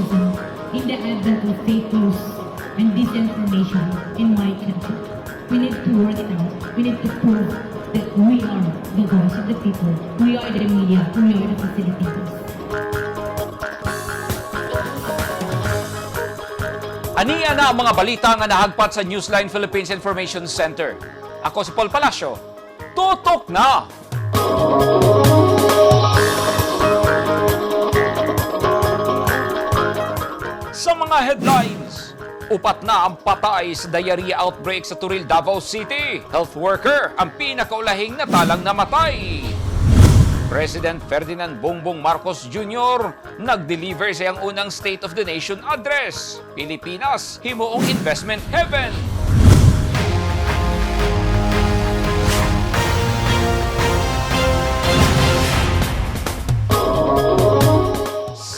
journalism in the advent of fake news and disinformation in my country. We need to work it out. We need to prove that we are the voice of the people. We are the media. We are the facilitators. Aniya na ang mga balita nga nahagpat sa Newsline Philippines Information Center. Ako si Paul Palacio. Tutok na! Sa mga headlines, upat na ang patay sa diarrhea outbreak sa Turil, Davao City. Health worker ang pinakaulahing natalang namatay. President Ferdinand Bongbong Marcos Jr. nag-deliver sa iyang unang State of the Nation address. Pilipinas, himuong investment heaven.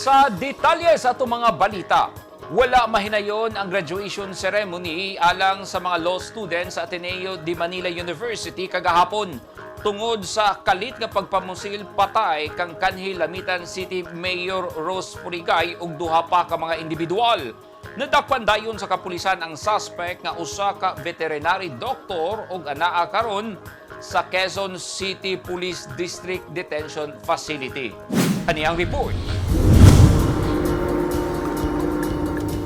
Sa detalye sa atong mga balita, wala mahinayon ang graduation ceremony alang sa mga law students sa Ateneo de Manila University kagahapon tungod sa kalit nga pagpamusil patay kang kanhi Lamitan City Mayor Rose Furigay ug duha pa ka mga individual. Nadakpan dayon sa kapulisan ang suspect nga usa ka veterinary doctor ug anaa karon sa Quezon City Police District Detention Facility. Ani ang report.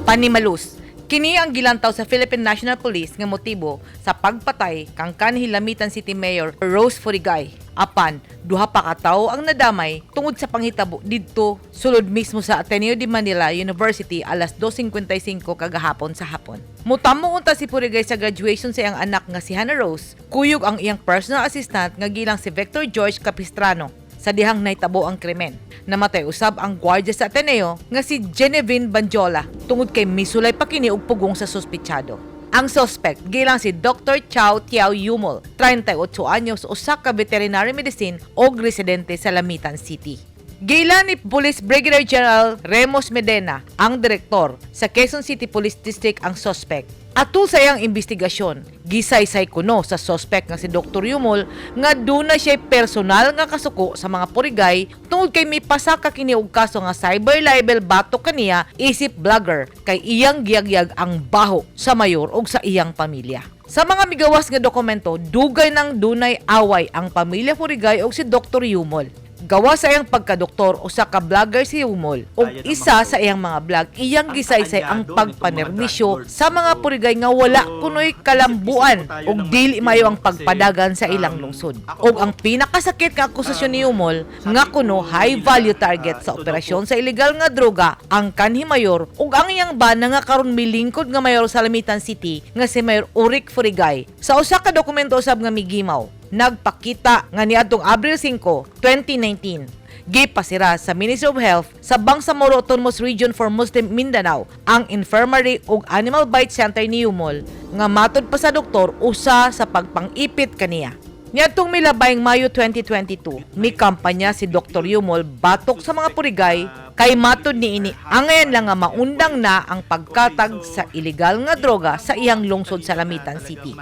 Panimalus. Kini ang gilantaw sa Philippine National Police nga motibo sa pagpatay kang kanhi Lamitan City Mayor Rose Furigay. Apan, duha pa ka tawo ang nadamay tungod sa panghitabo didto sulod mismo sa Ateneo de Manila University alas 2:55 kagahapon sa hapon. Mutamo unta si Furigay sa graduation sa iyang anak nga si Hannah Rose, kuyog ang iyang personal assistant nga gilang si Victor George Capistrano sa dihang nahitabo ang krimen. Namatay usab ang gwardiya sa Ateneo nga si Genevin Banjola tungod kay misulay pa kini og pugong sa suspitsado. Ang suspect gilang si Dr. Chow Tiao Yumol, 38 anyos, usa ka veterinary medicine og residente sa Lamitan City. Gila ni Police Brigadier General Remos Medena, ang direktor sa Quezon City Police District, ang suspect. Atul sa iyang investigasyon, gisaysay kuno sa suspect nga si Dr. Yumol nga duna siya personal nga kasuko sa mga purigay tungod kay mipasaka kini og kaso nga cyber libel batok kaniya isip vlogger kay iyang giyagyag ang baho sa mayor ug sa iyang pamilya. Sa mga migawas nga dokumento, dugay nang dunay away ang pamilya Furigay ug si Dr. Yumol. Gawa sa iyang pagkadoktor, usa ka vlogger si Yumol ug Kaya ng isa mga sa iyang mga vlog iyang Ang gisaysay ang kaalyado nitong mga drug pagpanermisyo lords. sa mga purigay nga wala So, kunoy isip-isip kalambuan po tayo ug ng dili maigi, mayo ang no? Kasi, pagpadagan sa ilang lungsod. ako Ug po, ang pinakasakit nga akusasyon ni Yumol sabi nga kuno po high nila, value target sa ito daw operasyon po, sa ilegal nga droga ang kanhi mayor ug ang iyang bana nga karon milingkod nga mayor sa Lamitan City nga si Mayor Uric Furigay. Sa usa ka dokumento usab nga migimaw, nagpakita nga niadtong Abril 5, 2019 gipasira sa Ministry of Health sa Bangsamoro Autonomous Region for Muslim Mindanao ang infirmary ug Animal Bite Center ni Yumol nga matod pa sa doktor usa sa pagpangipit kaniya. Niadtong milabayng Mayo 2022, mi kampanya si Dr. Yumol batok sa mga purigay kay matod niini angayan lang nga maundang na ang pagkatag sa ilegal nga droga sa iyang lungsod sa Lamitan City.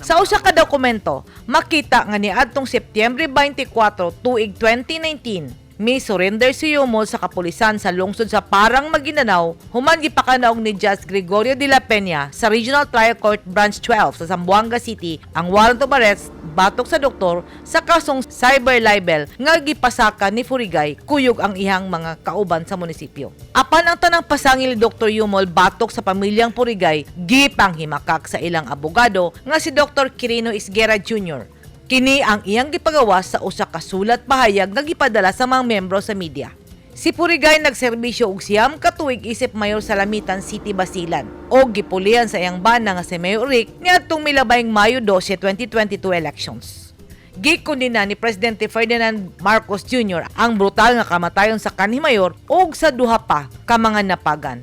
Sa usa ka dokumento, makita nga niadtong Setyembre 24 tuig 2019, mi surrender si Yumol sa kapulisan sa lungsod sa Parang, Maguindanao, human gipakanaog ni Judge Gregorio de la Peña sa Regional Trial Court Branch 12 sa Zamboanga City ang warrant of arrest batok sa doktor sa kasong cyber libel nga gipasaka ni Furigay kuyog ang iyang mga kauban sa munisipyo. Apan ang tanang pasangil ni Dr. Yumol batok sa pamilyang Furigay gipanghimakak sa ilang abogado nga si Dr. Quirino Isguera Jr. Kini ang iyang gipagawa sa usa ka sulat pahayag nga gipadala sa mga membro sa media. Si Purigay nagserbisyo og 9 ka tuig isip mayor sa Lamitan City, Basilan og gipulihan sa iyang bana nga si Mayor Rick niadtong milabayng Mayo 12, 2022 elections. Gikondena ni Presidente Ferdinand Marcos Jr. ang brutal nga kamatayon sa kanhi mayor ug sa duha pa ka mga napagan.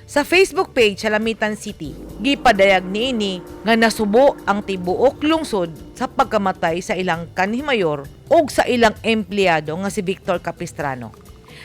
Sa Facebook page sa Lamitan City, gipadayag niini nga nasubo ang tibuok lungsod sa pagkamatay sa ilang kanhi mayor ug sa ilang empleyado nga si Victor Capistrano.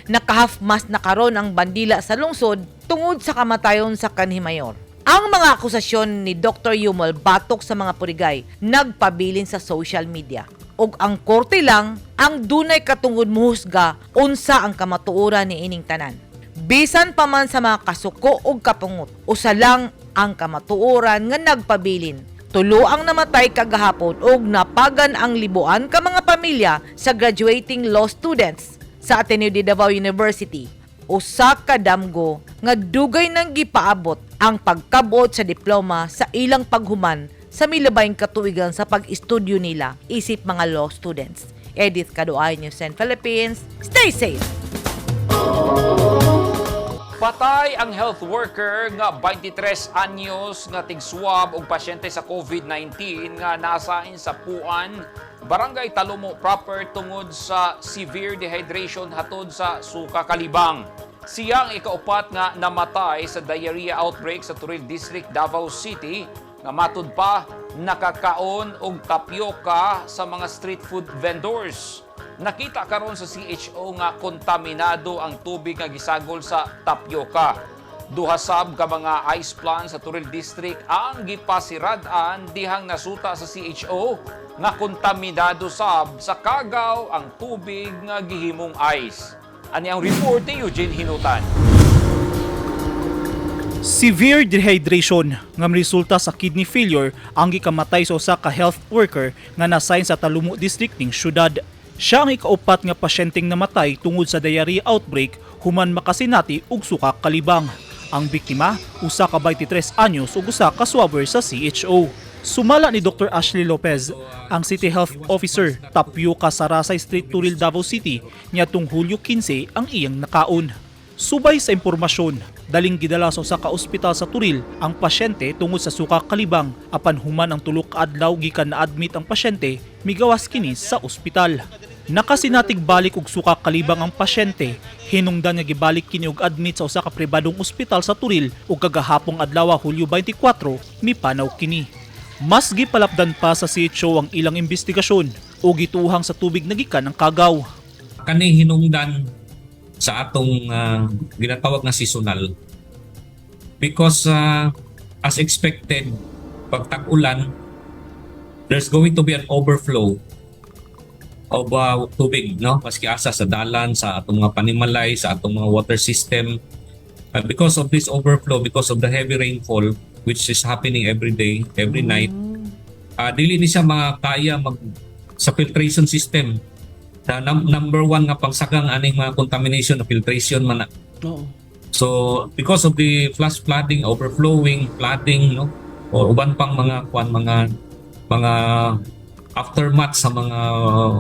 Naka-half-mast na karon ang bandila sa lungsod tungod sa kamatayon sa kanhi mayor. Ang mga akusasyon ni Dr. Yumol batok sa mga purigay nagpabilin sa social media. Ug ang korte lang ang dunay katungod muhusga unsa ang kamatuoran ni ining tanan. Bisan pa man sa mga kasuko ug kapungot, usa lang ang kamatuoran nga nagpabilin. Tulo ang namatay kagahapon ug napagan ang libuan ka mga pamilya sa graduating law students sa Ateneo de Davao University. Usa ka damgo nga dugay nang gipaabot ang pagkabot sa diploma sa ilang paghuman sa milabayng katuigan sa pag-estudyo nila isip mga law students. Edith Caduay, News 10 Philippines. Stay safe! Patay ang health worker nga 23 anyos nga tig-swab og pasyente sa COVID-19 nga nasain sa Puan, Barangay Talomo proper tungod sa severe dehydration hatod sa suka kalibang. Siya ang ikaupat nga namatay sa diarrhea outbreak sa Toril District, Davao City, nga matud pa nakakaon og tapioca sa mga street food vendors. Nakita karon sa CHO nga kontaminado ang tubig nga gisagol sa tapioca. Duha sab ka mga ice plant sa Toril District ang gipasirad-an dihang nasuta sa CHO nga kontaminado sab sa kagaw ang tubig nga gihimong ice. Ani ang report ni Eugene Hinutan. Severe dehydration nga resulta sa kidney failure ang gikamatay sa usa ka health worker nga nasayn sa Talomo District ning syudad. Siya ang ikaupat nga pasyenteng namatay tungod sa diarrhea outbreak human makasinati og suka kalibang. Ang biktima, usa ka 23 anyos ug usa ka swabber sa CHO. Sumala ni Dr. Ashley Lopez, ang City Health Officer, tapioca sa Rasay Street, Toril, Davao City, niadtong Hulyo 15 ang iyang nakaon. Subay sa impormasyon, daling gidala sa usa ka ospital sa Toril ang pasyente tungod sa suka kalibang, apan human ang tulo ka adlaw gikan na-admit ang pasyente, migawas kini sa ospital. Nakasinatig balik og suka kalibang ang pasyente, hinungdan nga gibalik kini og admit sa usa ka pribadong ospital sa Toril ug kagahapong adlaw, Hulyo 24, mipanaw kini. Mas gipalapdan pa sa CHO ang ilang investigasyon o gituhang sa tubig na gikan ang kagaw. Kani hinungdan sa atong ginatawag nga seasonal because as expected, pag tag-ulan, there's going to be an overflow of tubig, no, maski asa sa dalan, sa atong mga panimalay, sa atong mga water system. Because of this overflow, because of the heavy rainfall which is happening every day, every night, dili ni siya makaya mag sa filtration system. The number one nga pangsagang aning mga contamination na filtration man na. So because of the flash flooding, overflowing, flooding, no, or uban pang mga kwan, mga aftermath sa mga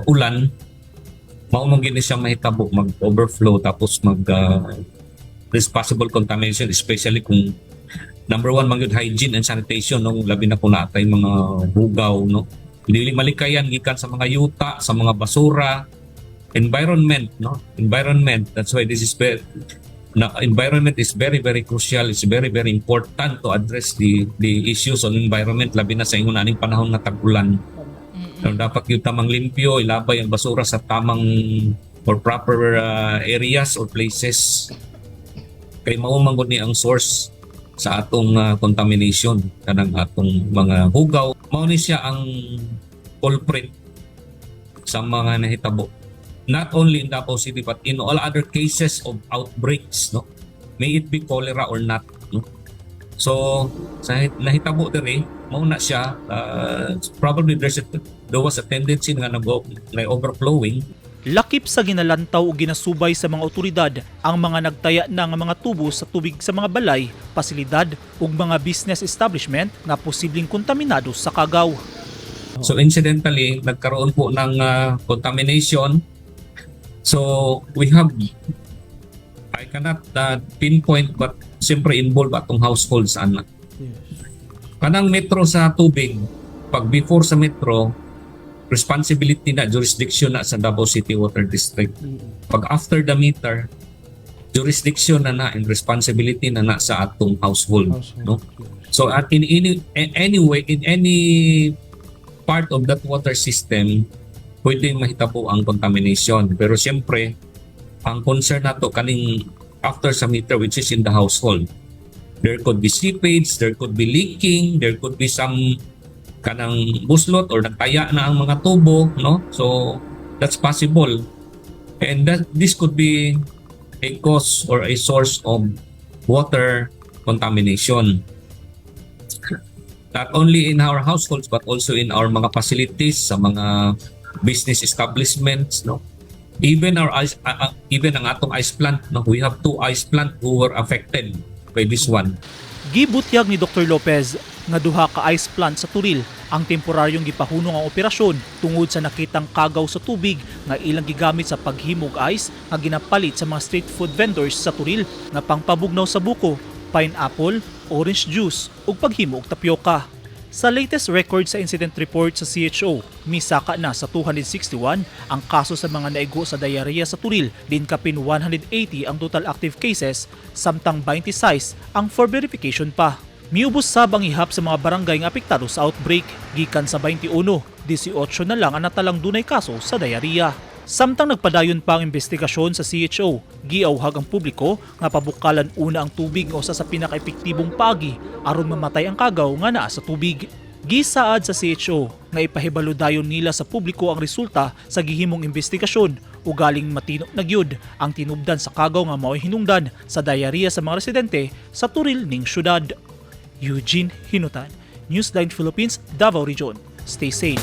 ulan, mao man gini siya mahitabo, mag-overflow, tapos mag there's possible contamination, especially kung number one man gyud, hygiene and sanitation, no, labi na kung naa tay mga hugaw, no, dili malikayan gikan sa mga yuta, sa mga basura, environment, no, environment. That's why this is very na environment is very, very crucial. It's very, very important to address the issues on environment, labi na sa ingon aning panahon nga tag-ulan. So, dapat yung tamang limpyo, ilabay ang basura sa tamang or proper areas or places kay mao man gud ni ang source sa atong contamination, kanang atong mga hugaw. Mao ni siya ang culprit sa mga nahitabo not only in Davao City but in all other cases of outbreaks, no, may it be cholera or not, no. So sa nahitabo diri, mao na siya, probably there was a tendency nga nag na overflowing. Lakip sa ginalantaw o ginasubay sa mga otoridad ang mga nagtaya na nga mga tubo sa tubig sa mga balay, pasilidad ug mga business establishment nga posibleng kontaminado sa kagaw. So incidentally, nagkaroon po ng contamination. So we have, I cannot pinpoint, but siyempre involved atong households ana. Kanang metro sa tubig, pag before sa metro, responsibility na, jurisdiction na sa Davao City Water District. Pag after the meter, jurisdiction na na and responsibility na na sa atong household, no? So at in any way, in any part of that water system, pwede mahitabo ang contamination. Pero siyempre, ang concern nato kaning after sa meter, which is in the household. There could be seepage, there could be leaking, there could be some kanang buslot or nagtaya na ang mga tubo, no? So that's possible. And that this could be a cause or a source of water contamination. Not only in our households but also in our mga facilities, sa mga business establishments, no? Even ang atong ice plant, no? We have two ice plant who were affected by this one. Gibutyag ni Dr. Lopez nga duha ka ice plant sa Toril ang temporaryong gipahunong ang operasyon tungod sa nakitang kagaw sa tubig nga ilang gigamit sa paghimog ice nga ginapalit sa mga street food vendors sa Toril nga pangpabugnaw sa buko, pineapple, orange juice ug paghimo og tapioca. Sa latest record sa incident report sa CHO, misaka na sa 261 ang kaso sa mga naigo sa diarrhea sa Toril, din kapin 180 ang total active cases, samtang 26 ang for verification pa. Miubos sab ang ihap sa mga barangay nga apektado sa outbreak, gikan sa 21, 18 na lang ang natalang dunay kaso sa diarrhea. Samtang nagpadayon pa ang investigasyon sa CHO, giauhag ang publiko nga pabukalan una ang tubig nga usa sa pinaka-epektibong paagi aron mamatay ang kagaw nga naa sa tubig. Gisaad sa CHO nga ipahibalo dayon nila sa publiko ang resulta sa gihimong investigasyon ug galing matino na gyud ang tinubdan sa kagaw nga mao'y hinungdan sa diarrhea sa mga residente sa Toril ning syudad. Eugene Hinutan, Newsline Philippines, Davao Region. Stay safe.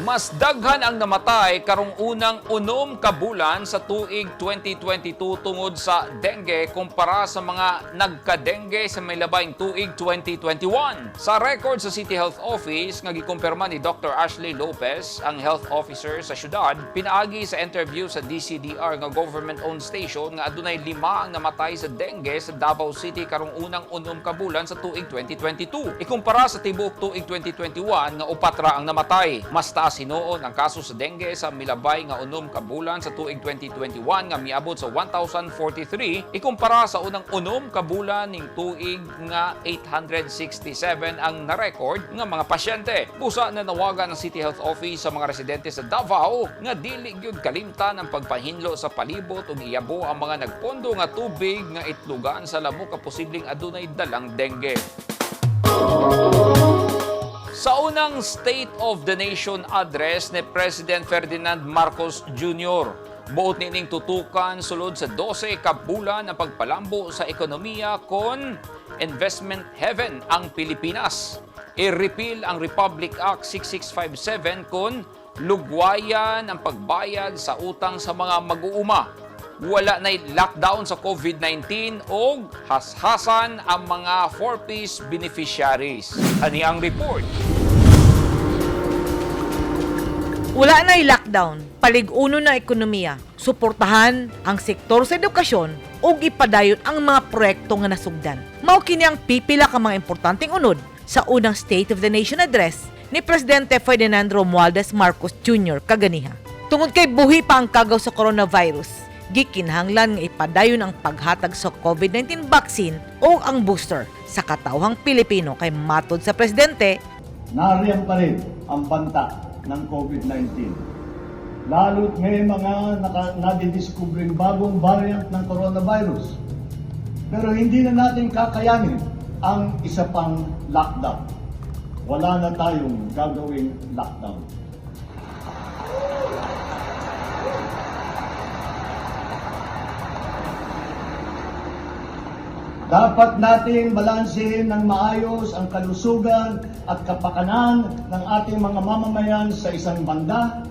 Mas daghan ang namatay karong unang 6 ka bulan sa tuig 2022 tungod sa dengue kumpara sa mga nagka-dengue sa may labayng tuig 2021. Sa record sa City Health Office nga gikumpirma ni Dr. Ashley Lopez, ang health officer sa syudad, pinaagi sa interview sa DCDR nga government-owned station nga adunay 5 ang namatay sa dengue sa Davao City karong unang 6 ka bulan sa tuig 2022. Ikumpara sa tibuok tuig 2021 nga 4 ra ang namatay. Mas taas hinuon ang kaso sa dengue sa milabay nga 6 ka bulan sa tuig 2021 nga miabot sa 1,043 ikumpara sa unang 6 ka bulan ning tuig nga 867 ang na-record nga mga pasyente. Busa na nawagan ang City Health Office sa mga residente sa Davao nga dili gyud kalimtan ang pagpahinlo sa palibot ug iyabo ang mga nagpondo nga tubig nga itlugan sa lamok nga posibleng adunay dalang dengue. Sa unang State of the Nation address ni President Ferdinand Marcos Jr., buot nining tutukan sulod sa 12 ka bulan ang pagpalambo sa ekonomiya kon investment heaven ang Pilipinas. I-repeal ang Republic Act 6657 kon lugwayan ang pagbayad sa utang sa mga mag-uuma. Wala na'y lockdown sa COVID-19 o hashasan ang mga 4Ps beneficiaries. Ani ang report. Wala na'y lockdown, palig-uno na ekonomiya, suportahan ang sektor sa edukasyon ug ipadayon ang mga proyekto nga nasugdan. Mao kini ang pipila ka mga importanteng unod sa unang State of the Nation Address ni Presidente Ferdinand Romualdez Marcos Jr. kaganiha. Tungod kay buhi pa ang kagaw sa coronavirus, gikinahanglan nga ipadayon ang paghatag sa COVID-19 vaccine o ang booster sa katawhang Pilipino kay matod sa presidente. Nariyan pa rin ang banta ng COVID-19. Lalo't may mga nadidiskubring bagong variant ng coronavirus. Pero hindi na natin kakayanin ang isa pang lockdown. Wala na tayong gagawing lockdown. Dapat nating balansehin ng maayos ang kalusugan at kapakanan ng ating mga mamamayan sa isang banda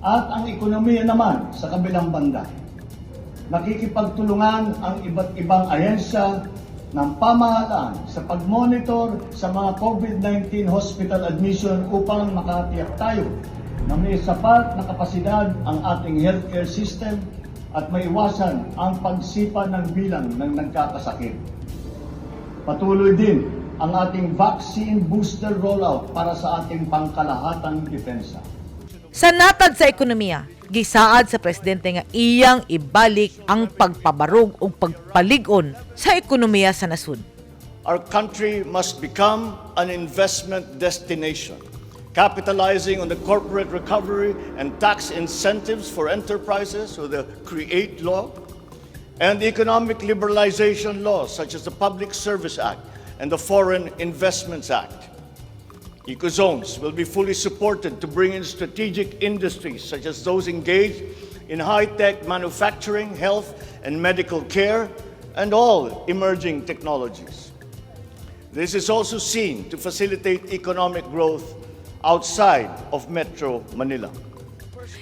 at ang ekonomiya naman sa kabilang banda. Nakikipagtulungan ang iba't ibang ahensya ng pamahalaan sa pagmonitor sa mga COVID-19 hospital admission upang makatiyak tayo na may sapat na kapasidad ang ating healthcare system at maiwasan ang pagsipa ng bilang ng nagkakasakit. Patuloy din ang ating vaccine booster rollout para sa ating pangkalahatang depensa. Sa natad sa ekonomiya, gisaad sa presidente nga iyang ibalik ang pagpabarog ug pagpalig-on sa ekonomiya sa nasud. Our country must become an investment destination, capitalizing on the corporate recovery and tax incentives for enterprises or the CREATE law, and economic liberalization laws such as the Public Service Act and the Foreign Investments Act. Ecozones will be fully supported to bring in strategic industries such as those engaged in high-tech manufacturing, health, and medical care, and all emerging technologies. This is also seen to facilitate economic growth outside of Metro Manila.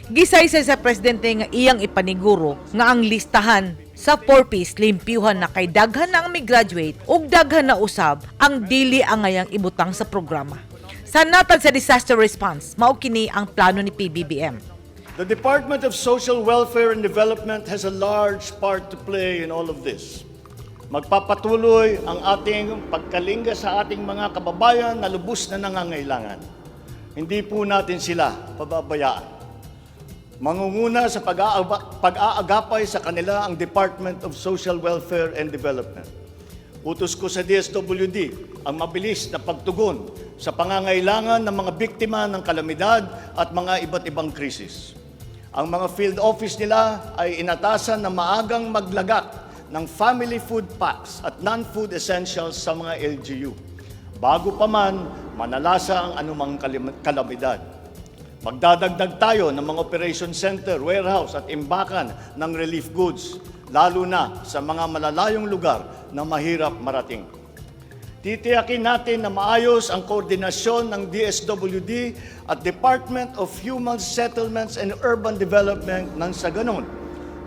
Gisaysay sa presidente nga iyang ipaniguro nga ang listahan sa 4Ps limpyuhan na kay daghan na ang mi-graduate ug daghan na usab ang dili angayang ibutang sa programa. Sa natad sa disaster response, mao kini ang plano ni PBBM. The Department of Social Welfare and Development has a large part to play in all of this. Magpapatuloy ang ating pagkalinga sa ating mga kababayan na lubos na nangangailangan. Hindi po natin sila pababayaan. Mangunguna sa pag-aagapay sa kanila ang Department of Social Welfare and Development. Utos ko sa DSWD ang mabilis na pagtugon sa pangangailangan ng mga biktima ng kalamidad at mga iba't ibang krisis. Ang mga field office nila ay inatasan na maagang maglagak ng family food packs at non-food essentials sa mga LGU bago pa man manalasa ang anumang kalamidad. Magdadagdag tayo ng mga operation center, warehouse at imbakan ng relief goods, lalo na sa mga malalayong lugar na mahirap marating. Titiyakin natin na maayos ang koordinasyon ng DSWD at Department of Human Settlements and Urban Development nang sa ganon,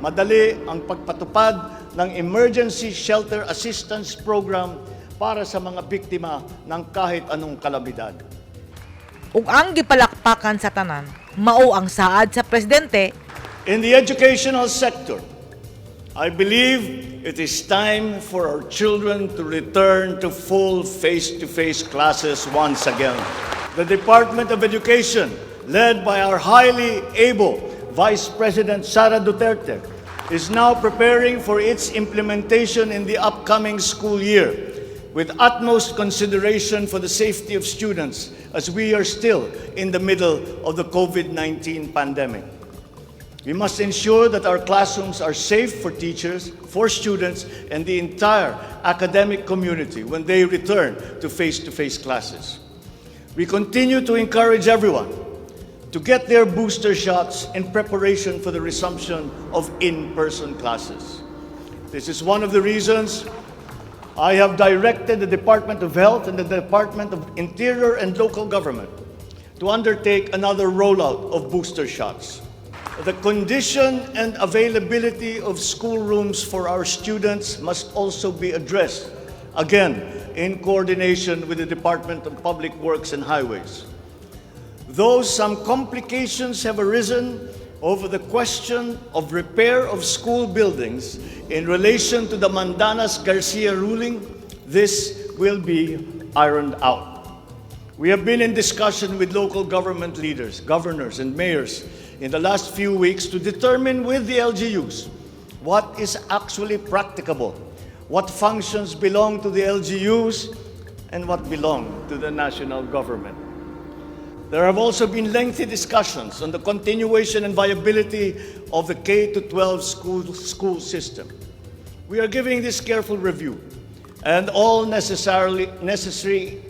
madali ang pagpatupad ng Emergency Shelter Assistance Program para sa mga biktima ng kahit anong kalamidad. Ug ang gipalakpakan sa tanan, mao ang saad sa presidente. In the educational sector, I believe it is time for our children to return to full face-to-face classes once again. The Department of Education, led by our highly able Vice President Sara Duterte, is now preparing for its implementation in the upcoming school year with utmost consideration for the safety of students as we are still in the middle of the COVID-19 pandemic. We must ensure that our classrooms are safe for teachers, for students, and the entire academic community when they return to face-to-face classes. We continue to encourage everyone to get their booster shots in preparation for the resumption of in-person classes. This is one of the reasons I have directed the Department of Health and the Department of Interior and Local Government to undertake another rollout of booster shots. The condition and availability of schoolrooms for our students must also be addressed, again, in coordination with the Department of Public Works and Highways. Though some complications have arisen over the question of repair of school buildings in relation to the Mandanas Garcia ruling, this will be ironed out. We have been in discussion with local government leaders, governors, and mayors in the last few weeks to determine with the LGUs what is actually practicable, what functions belong to the LGUs, and what belong to the national government. There have also been lengthy discussions on the continuation and viability of the K-12 school system. We are giving this careful review, and all necessary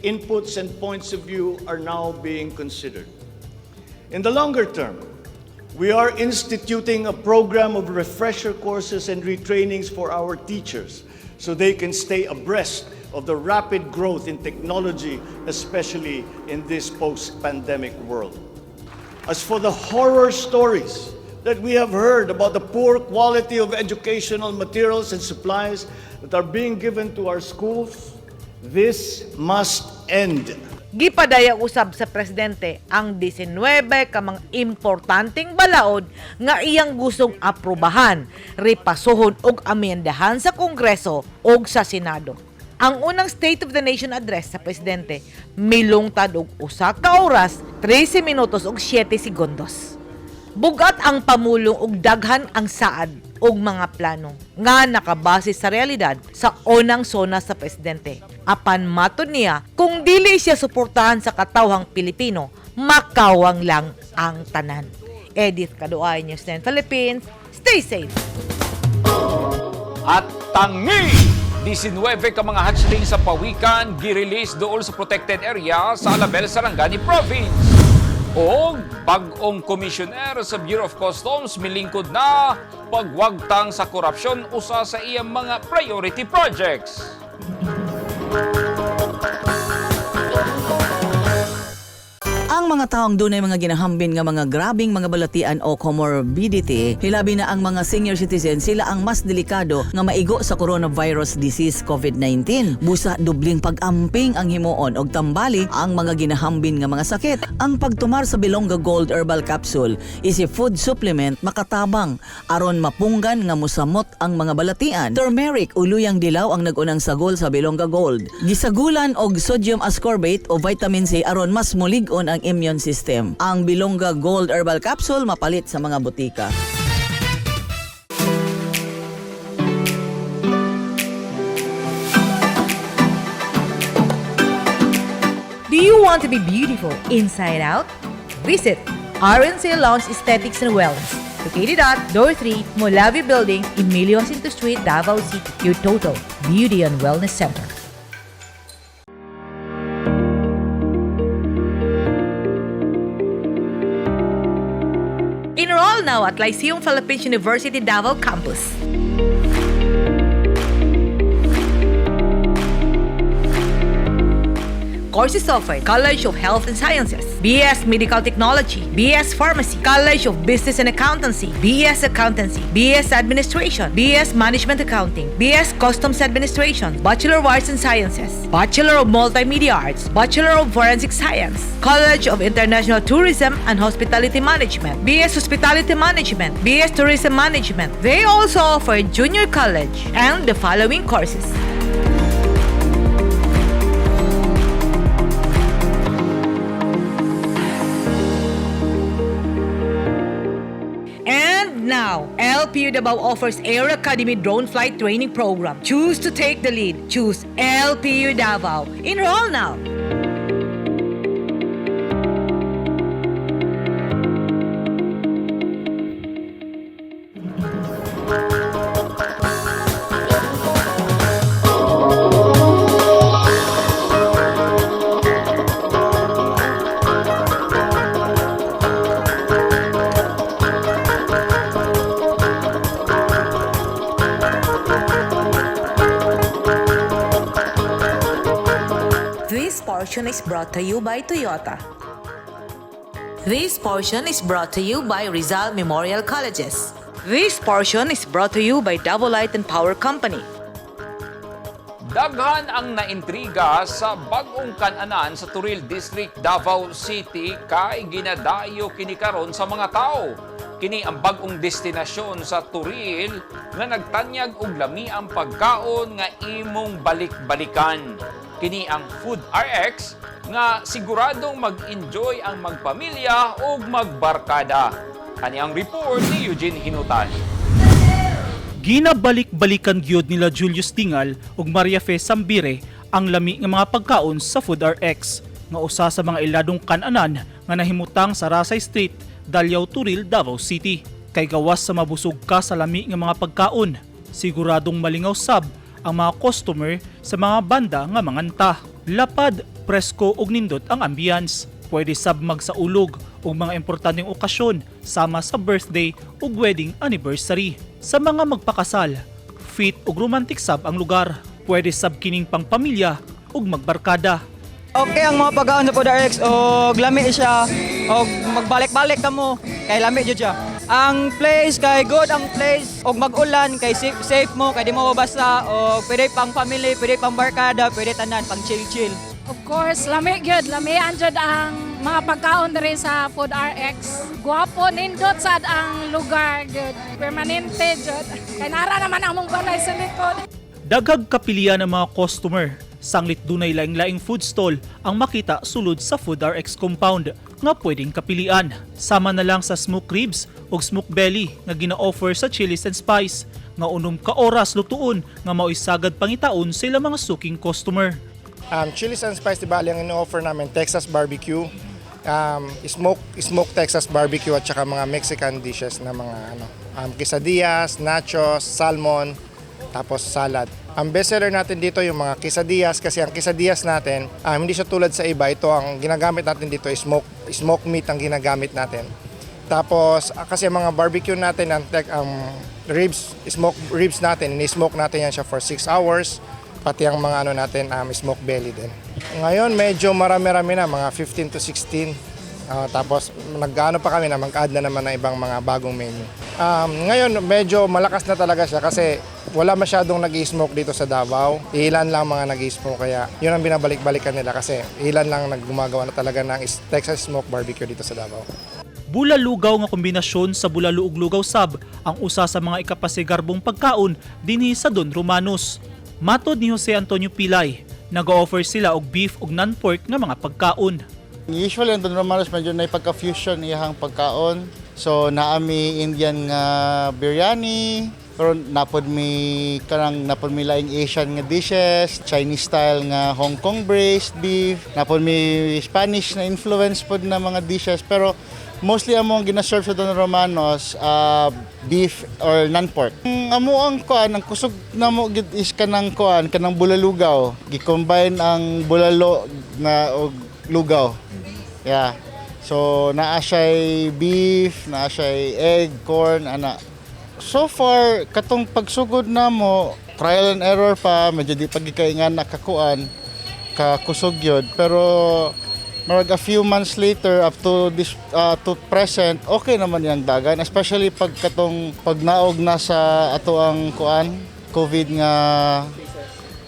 inputs and points of view are now being considered. In the longer term, we are instituting a program of refresher courses and retrainings for our teachers so they can stay abreast of the rapid growth in technology, especially in this post-pandemic world. As for the horror stories that we have heard about the poor quality of educational materials and supplies that are being given to our schools, this must end. Gipadayag usab sa presidente ang 19 ka mga importanteng balaod nga iyang gustong aprobahan, ripasuhon og amyendahan sa Kongreso ug sa Senado. Ang unang State of the Nation Address sa presidente milungtad og 1 ka oras, 13 minutos ug 7 segundos. Bugat ang pamulong ug daghan ang saad og mga plano nga nakabase sa realidad sa unang SONA sa presidente. Apan matod niya, kung dili siya suportahan sa katawhang Pilipino, makawang lang ang tanan. Edith Kaduay, News 10 Philippines. Stay safe! At tangi! 19 ka mga hatchling sa pawikan gi-release dool sa protected area sa Alabel, Sarangani Province. O bag-ong komisyoner sa Bureau of Customs milingkod na pagwagtang sa korupsyon usa sa iyang mga priority projects. Ang mga taong dunay mga ginahambin nga mga grabing mga balatian o comorbidity, hilabi na ang mga senior citizen, sila ang mas delikado nga maigo sa coronavirus disease COVID-19. Busa dubling pag-amping ang himuon og tambali ang mga ginahambin nga mga sakit. Ang pagtumar sa Bilongga Gold Herbal Capsule is a food supplement makatabang aron mapunggan nga mosamot ang mga balatian. Turmeric o luyang dilaw ang nagunang sagol sa Bilongga Gold. Gisagulan og sodium ascorbate o vitamin C aron mas mulig-on ang immune system. Ang Bilongga Gold Herbal Capsule mapalit sa mga botika. Do you want to be beautiful inside out? Visit RNC Lounge Aesthetics and Wellness, located at Door 3, Molavi Building, Emilio Jacinto Street, Davao City, your total beauty and wellness center. Enroll now at Lyceum Philippines University Davao Campus. Courses offered: College of Health and Sciences, BS Medical Technology, BS Pharmacy, College of Business and Accountancy, BS Accountancy, BS Administration, BS Management Accounting, BS Customs Administration, Bachelor of Arts and Sciences, Bachelor of Multimedia Arts, Bachelor of Forensic Science, College of International Tourism and Hospitality Management, BS Hospitality Management, BS Tourism Management. They also offer junior college and the following courses. And now, LPU Davao offers Air Academy Drone Flight Training Program. Choose to take the lead. Choose LPU Davao. Enroll now. This portion is brought to you by Toyota. This portion is brought to you by Rizal Memorial Colleges. This portion is brought to you by Davao Light and Power Company. Daghan ang naintriga sa bagong kananan sa Turil District, Davao City kay ginadayo kini karon sa mga tao. Kini ang bagong destinasyon sa Turil nga nagtanyag og lami ang pagkaon nga imong balik-balikan. Kini ang Food RX nga siguradong mag-enjoy ang magpamilya ug magbarkada. Ani ang report ni Eugene Hinutan. Ginabalik-balikan gyud nila Julius Tingal ug Maria Fe Sambire ang lami nga mga pagkaon sa Food RX nga usa sa mga iladong kananan nga nahimutang sa Rasay Street, Dalyaw Turil, Davao City. Kay gawas sa mabusog ka sa lami nga mga pagkaon, siguradong malingaw sab ang mga customer sa mga banda nga manganta. Lapad, presko ug nindot ang ambience. Pwede sab magsaulog og mga importanteng okasyon sama sa birthday ug wedding anniversary. Sa mga magpakasal, fit ug romantic sab ang lugar. Pwede sab kining pangpamilya ug magbarkada. Okay ang mga pagkaon sa Food RX og lami siya og magbalik-balik ka mo kay lami jud siya. Ang place kay good ang place og mag-ulan kay safe, safe mo kay di mo mabasa og pwede pang family, pwede pang barkada, pwede tanan pang chill-chill. Of course, lami gyud, lami anjud ang mga pagkaon diri sa Food RX. Guwapo nindot sad ang lugar gyud. Permanente jud. Kay nara naman among balay sa likod. Daghag kapilian ng mga customer. Sanglit dunay laing-laing food stall ang makita sulod sa Food RX compound nga pwedeng kapilian. Sama na lang sa smoked ribs o smoked belly nga gina-offer sa Chilies and Spice nga unom ka oras lutuon nga mao'y sagad pangitaon sa ilang mga suking customer. Chilies and Spice, di ba, ang ino-offer namin, Texas barbecue, smoke Texas barbecue at saka mga Mexican dishes na mga ano, quesadillas, nachos, salmon, tapos salad. Ang bestseller natin dito yung mga quesadillas kasi ang quesadillas natin, hindi siya tulad sa iba. Ito ang ginagamit natin dito is smoke meat ang ginagamit natin. Tapos kasi ang mga barbecue natin, ang ribs, smoke ribs natin, ini-smoke natin yan siya for 6 hours. Pati ang mga ano natin, smoke belly din. Ngayon medyo marami-rami na, mga 15 to 16. Tapos nag-ano pa kami na mag-add na naman ng ibang mga bagong menu. Ngayon medyo malakas na talaga siya kasi wala masyadong nag-smoke dito sa Davao. Ilan lang mga nag-smoke, kaya yun ang binabalik-balikan nila kasi ilan lang naggumagawa na talaga ng Texas Smoke Barbecue dito sa Davao. Bulalugaw nga kombinasyon sa bulalo ug lugaw sab ang usa sa mga ikapasigarbong pagkaon dinhi sa Don Romanos. Matod ni Jose Antonio Pilay, nag-offer sila og beef ug non-pork nga mga pagkaon. Usually ang Don Romanos medyo na pagka-fusion iyahang pagkaon. So naa mi Indian nga biryani, pero napod mi kanang napod mi laing Asian nga dishes, Chinese style nga Hong Kong braised beef, napod mi Spanish na influence pod na mga dishes, pero mostly among gina-serve sa Don Romanos beef or non-pork. Ang amo ang kuan, ang kusog namo gid is kanang kuan, kanang bulalugaw. Gi-combine ang bulalo na og lugaw. Yeah. So naa siya'y beef, naa siya'y egg, corn, ana. So far katong pagsugod namo, trial and error pa, medyo di pa gid kay nga nakakuan kakusog yun. Pero marag a few months later up to this to present, okay naman yung dagan, especially pag katong pagnaog na sa ato ang kuan COVID nga.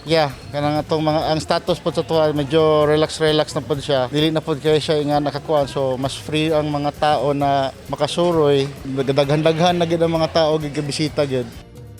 Yeah, kanang atong mga ang status pod sa tuwa medyo relax relax na pod siya. Dili na pod kay siya nga nakakuan, so mas free ang mga tao na makasuroy. Daghan-daghan na gid ang mga tao gigabisita gid.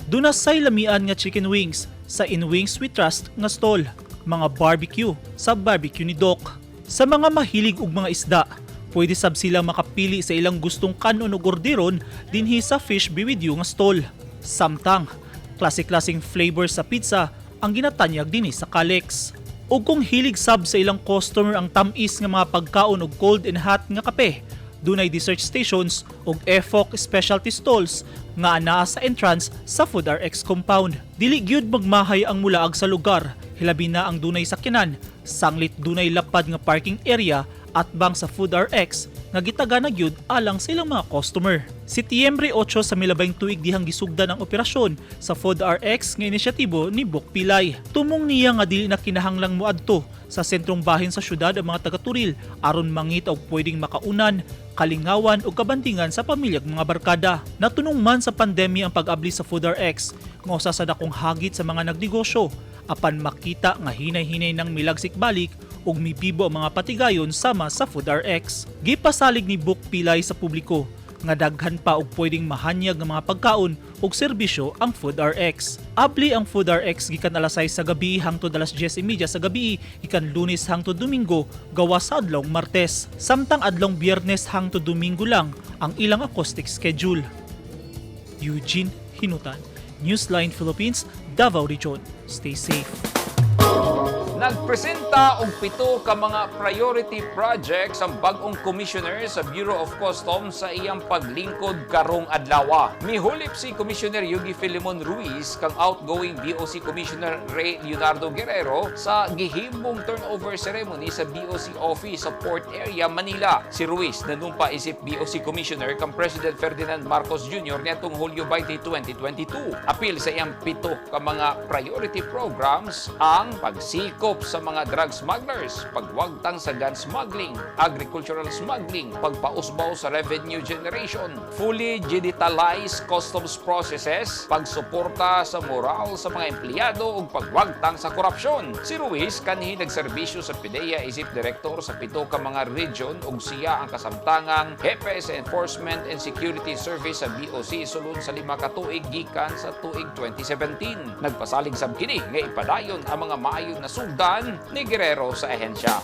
Duna say lamian nga chicken wings sa In Wings We Trust nga stall, mga barbecue sa Barbecue ni Doc. Sa mga mahilig og mga isda, pwede sab sila makapili sa ilang gustong kanon ug orderon dinhi sa Fish Be With You nga stall. Samtang, klase-klaseng flavor sa pizza ang ginatanyag dinhi sa Kalex. Ug kung hilig sab sa ilang customer ang tam-is nga mga pagkaon og cold and hot nga kape, dunay dessert stations ug EFOC specialty stalls nga anaa sa entrance sa Food RX compound. Dili gyud magmahay ang mulaag sa lugar, hilabi na ang dunay sakyanan, sanglit dunay lapad nga parking area at bang sa Food RX nga gitaga na gyud alang sa ilang mga customer. Setyembre 8 sa milabayng tuig dihang gisugdan ang operasyon sa Food RX nga inisyatibo ni Bok Pilay. Tumong niya nga dili na kinahanglang moadto sa sentrong bahin sa syudad ang mga taga-Toril aron mangita og pwedeng makaunan, kalingawan o kabandingan sa pamilyag mga barkada. Natunong man sa pandemya ang pag-abli sa Food RX nga usa sa dakong hagit sa mga nagnegosyo, apan makita nga hinay-hinay nang milagsik balik ug mibibo ang mga patigayon sama sa Food RX. Gipasalig ni Bok Pilay sa publiko nga daghan pa og pwedeng mahanyag nga mga pagkaon ug serbisyo ang Food RX. Abli ang Food RX gikan alas 6 sa gabi hangtod alas 10:30 sa gabi gikan Lunes hangtod Domingo, gawas sa adlong Martes. Samtang adlong Biyernes hangtod Domingo lang ang ilang acoustic schedule. Eugene Hinutan, Newsline Philippines, Davao Region. Stay safe. Nagpresenta og 7 ka mga priority projects ang bag-ong commissioner sa Bureau of Customs sa iyang paglingkod karong adlaw. Mihulip si Commissioner Yugi Filimon Ruiz kang outgoing BOC Commissioner Ray Leonardo Guerrero sa gihimong turnover ceremony sa BOC office sa Port Area, Manila. Si Ruiz nanumpa isip BOC Commissioner kang President Ferdinand Marcos Jr. niadtong Hulyo 20, 2022. Apil sa iyang 7 ka mga priority programs ang pagsikop sa mga drug smugglers, pagwagtang sa gun smuggling, agricultural smuggling, pagpausbaw sa revenue generation, fully digitalized customs processes, pagsuporta sa moral sa mga empleyado ug pagwagtang sa korupsyon. Si Ruiz kanhi nagserbisyo sa PDEA isip direktor sa 7 ka mga region ug siya ang kasamtangang hepe sa Enforcement and Security Service sa BOC sulod sa 5 ka tuig gikan sa tuig 2017. Nagpasalig sab kini nga ipadayon ang mga maayo na sugdan ni Guerrero sa ahensya.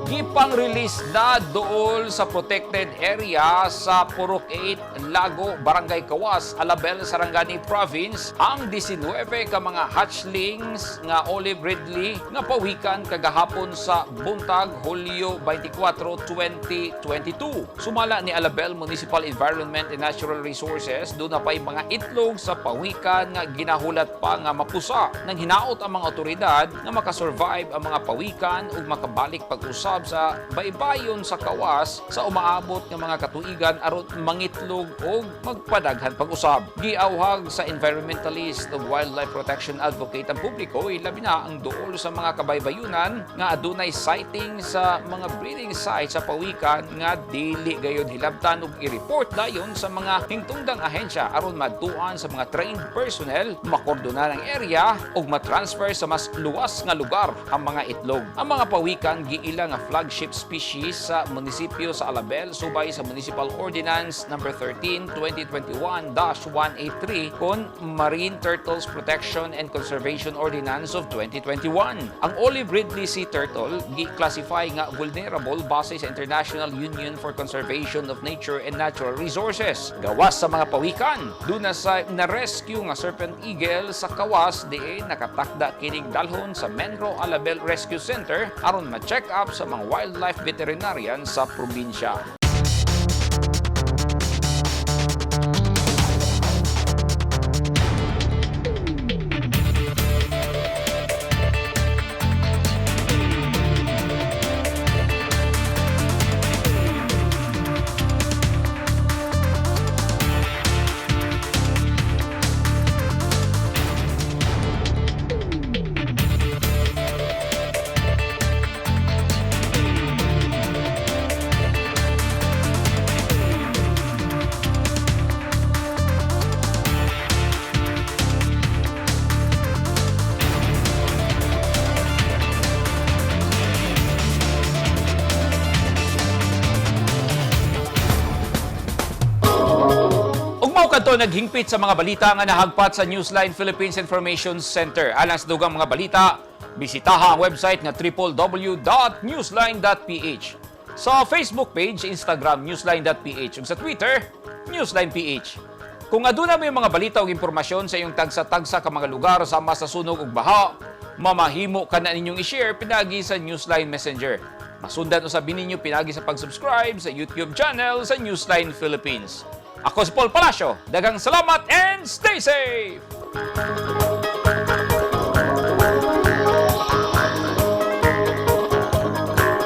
Gipang-release na dool sa protected area sa Purok 8, Lago, Barangay Kawas, Alabel, Sarangani Province ang 19 ka mga hatchlings nga olive ridley nga pawikan kagahapon sa buntag, Hulyo 24, 2022. Sumala ni Alabel Municipal Environment and Natural Resources, duna pa'y mga itlog sa pawikan nga ginahulat pa nga mapusa. Nang hinaot ang mga otoridad nga makasurvive ang mga pawikan ug makabalik pag-usab sa baybayon sa Kawas sa umaabot nga mga katuigan aron mangitlog og magpadaghan pag-usab. Giawhag sa environmentalist ug wildlife protection advocate ang publiko, ilabi na ang duol sa mga kabaybayunan nga adunay sighting sa mga breeding sites sa pawikan nga dili gayud hilabtan ug i-report dayon sa mga hingtungdang ahensya aron maduan sa mga trained personnel, makordonan ang area ug matransfer sa mas luwas nga lugar ang mga itlog. Ang mga pawikan giila nga flagship species sa munisipyo sa Alabel subay sa Municipal Ordinance Number 13 2021-183 kon Marine Turtles Protection and Conservation Ordinance of 2021. Ang olive ridley sea turtle gi-classify nga vulnerable base sa International Union for Conservation of Nature and Natural Resources. Gawas sa mga pawikan, duna sa na-rescue nga serpent eagle sa Kawas diin nakatakda kining dalhon sa Menro Alabel Rescue Center aron ma-check up sa mga wildlife veterinarian sa probinsya. Ug mao kadto naghingpit sa mga balita nga nahagpat sa Newsline Philippines Information Center. Alang sa dugang mga balita, bisitaha ang website nga www.newsline.ph. Sa Facebook page, Instagram, newsline.ph ug sa Twitter, newsline.ph. Kung aduna moy mga balita ug impormasyon sa iyong tagsa-tagsa ka mga lugar sama sa sunog ug baha, mamahimo ka na ninyong i-share pinagi sa Newsline Messenger. Masundan usab ninyo pinagi sa pag-subscribe sa YouTube channel sa Newsline Philippines. Ako si Paul Palacio. Daghang salamat and stay safe!